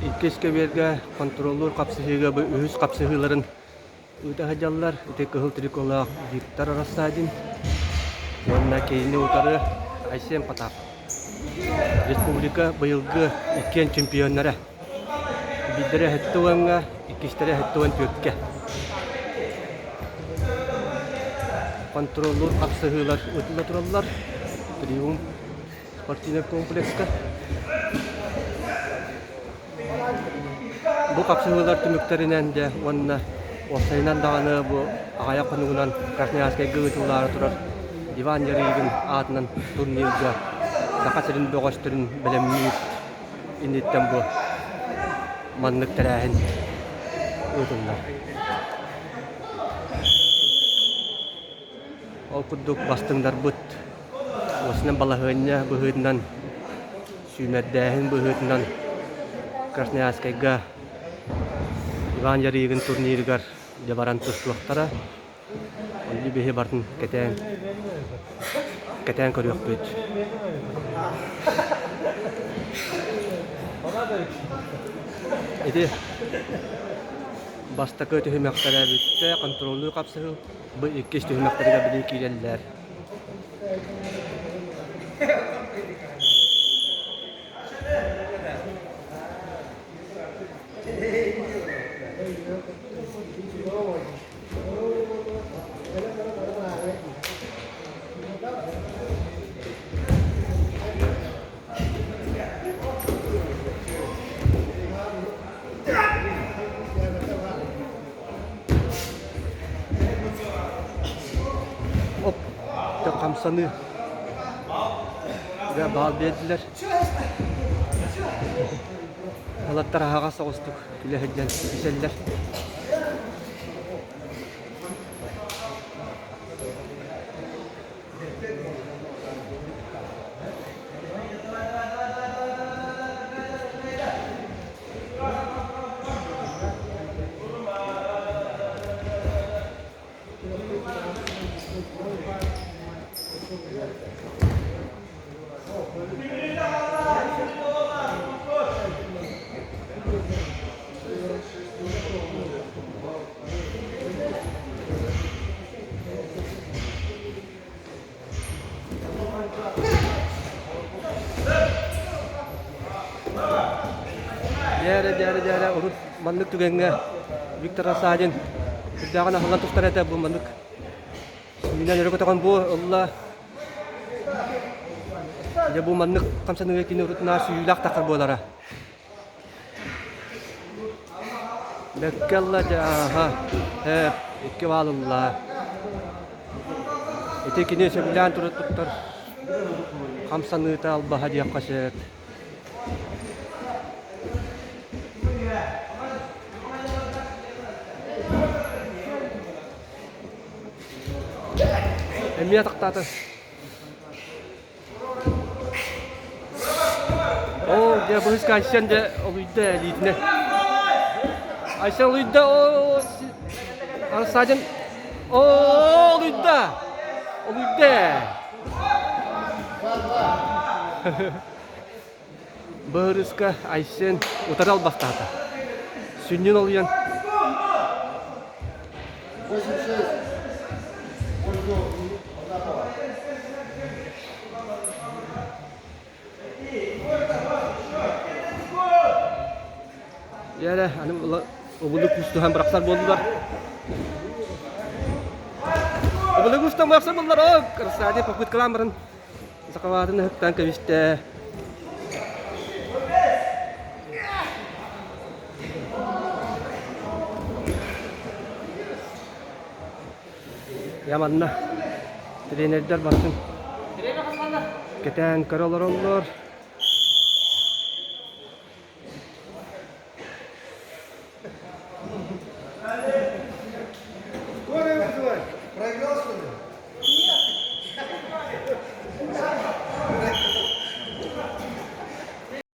Иккис көбүөргэ хонтуруоллуур хапсыһыыга бу үһүс хапсыһыыларын ыыта сылдьаллар. Ити кыһыл триколаах Виктор Рассадин уонна кинини утары Айсен Потапов. Республика быйылгы иккиэн чемпионнара. Биирдэрэ 70-ҥа, иккистэрэ 74-кэ. Хонтуруоллуур хапсыһыылар ыытылла тураллар. Триумф спортивнай комплекска. Бу хапсыһыылар түмүктэринэн дьэ уонна уопсайынан даҕаны бу аҕыйах хонугунан Красноярскайга ыытыллаары турар Иван Ярыгин аатынан турнирга Саха сирин бөҕөстөрүн бэлэмниир инниттэн бу маннык тэрээһин ыытыллар. Ол курдук бастыҥнарбыт уосунан балаһыанньа быһыытынан, сүүмэрдээһин быһыытынан Красноярскайга Иван Ярыгин турнирыгар дьэ баран тустуохтара. Онно биһи барытын кэтээн кэтээн көрүөхпүт. Ити бастакы түһүмэхтэрэ бүттэ, контроллуу хапсыһыы. Бу иккис түһүмэхтэригэр билигин киирэллэр. Оп, хамсаныы. Дьэ, баал биэрдилэр. Уолаттар аһаҕас соҕустук күлэ сылдьан түсэллэр. Дьээрэ, дьээрэ, дьээрэ, урут маннык түгэҥҥэ Виктор Рассадин сүрдээҕин аһыллан тустар этэ бу маннык сүүнэн өрө көтөҕөн бу ылла. Дьэ бу маннык хамсаныыга кини урут наар сүүйүүлээх таххар буолара. Бэккэ ылла дьэ ааһа ээ икки баал ылла. Ити кини сөбүлээн турар туттар хамсаныыта албаһа диэххэ сөп. Эмиэ атахтаата. Оо, дьэ быһыска Айсен дьэ олуйда илиитинэ. Айсен олуйда, оо, Арсадин, оо, олуйда, олуйда. Быһырыска Айсен утары албастаата. Сүнньүн олуйан Дьэ аны убулу куустуһан бырахсар буоллулар. Убулу куустан бырахсар буоллулар. О, Арсадий попыткалаан баран Сахалаатын ыһыктаан кэбистэ. Я манна тренердэр барытын кэтээн көрө олороллор.